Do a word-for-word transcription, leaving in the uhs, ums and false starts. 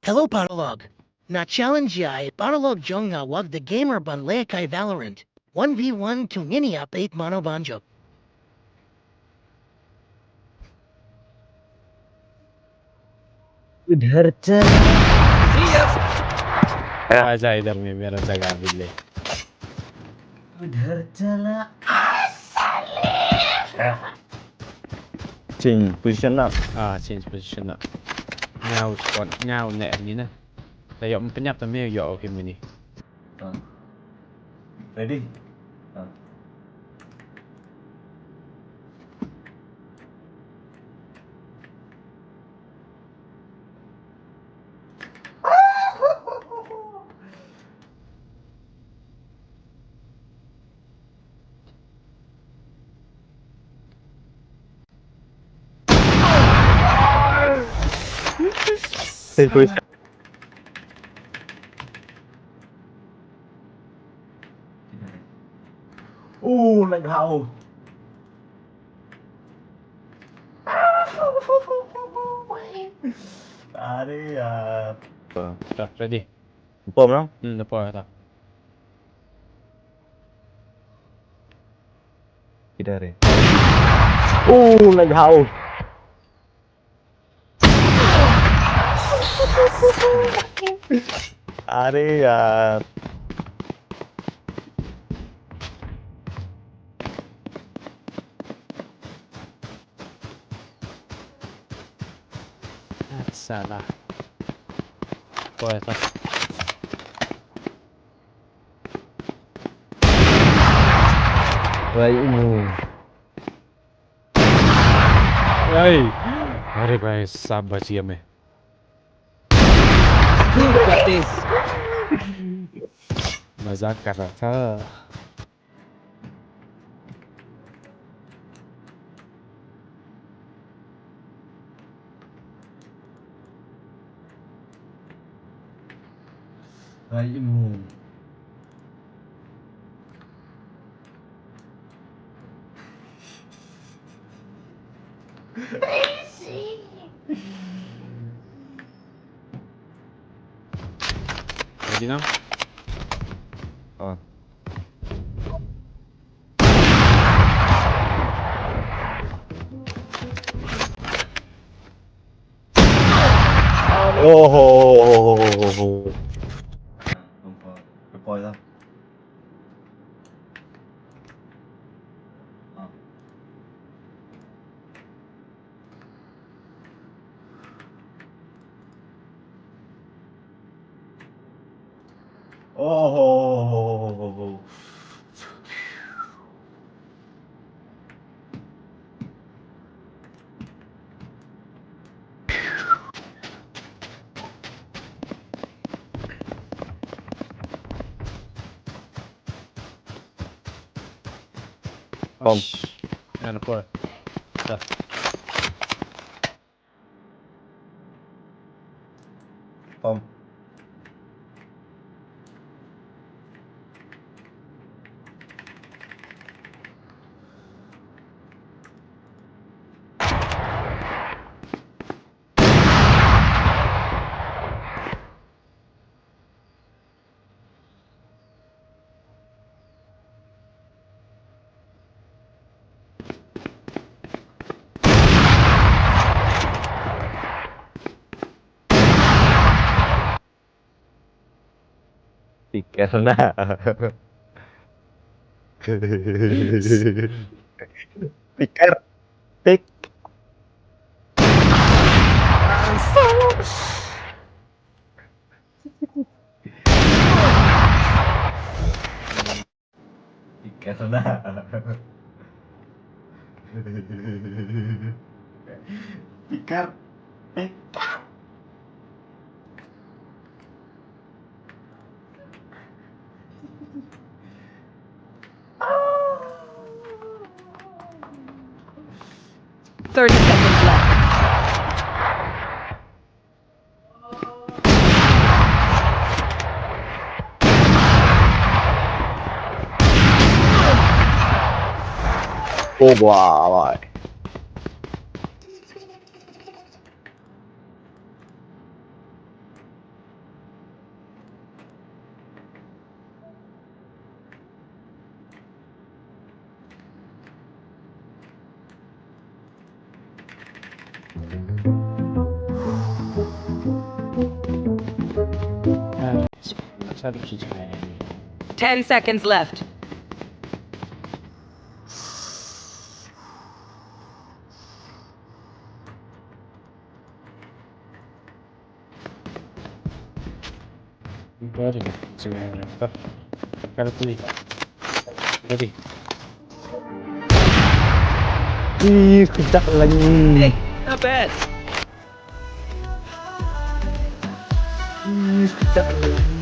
Hello Paralok. Nga challenge ïa i paralok jong nga Wag the Gamer ban lehkai Valorant one v one, to ngin ïa peit mano ban jop. उधर चल। आजा इधर, मैं मेरा जगह भी ले। उधर चला। Change position na. Ah, change position na. Nga u spawn, nga u ne ni na. Ta ïoh pynïap ta me ïoh, okay mini. Ah. Ready? Ah. Change position. Oh, like how? अरे यार। Dah, ready. Pom lang? Hmm, dah pom dah. Kita re. Oh, like how? अरे यार। साला। Poi atas. भाई, ऊं। भाई। अरे भाई साहब, बच गया मैं। मजाक कर रहा था। Ai, imo. Ready now? Oh. Oh. Report lah. Oh. Pom. Yan, poi. Dah. Pom. Pikir na. Pikir. Pik. Pikir na. Pikir. Pikir. Thirty seconds left. Oh, wow. Ten seconds left. Ih, kejap lagi. Hey, not bad. Ih, kejap lagi.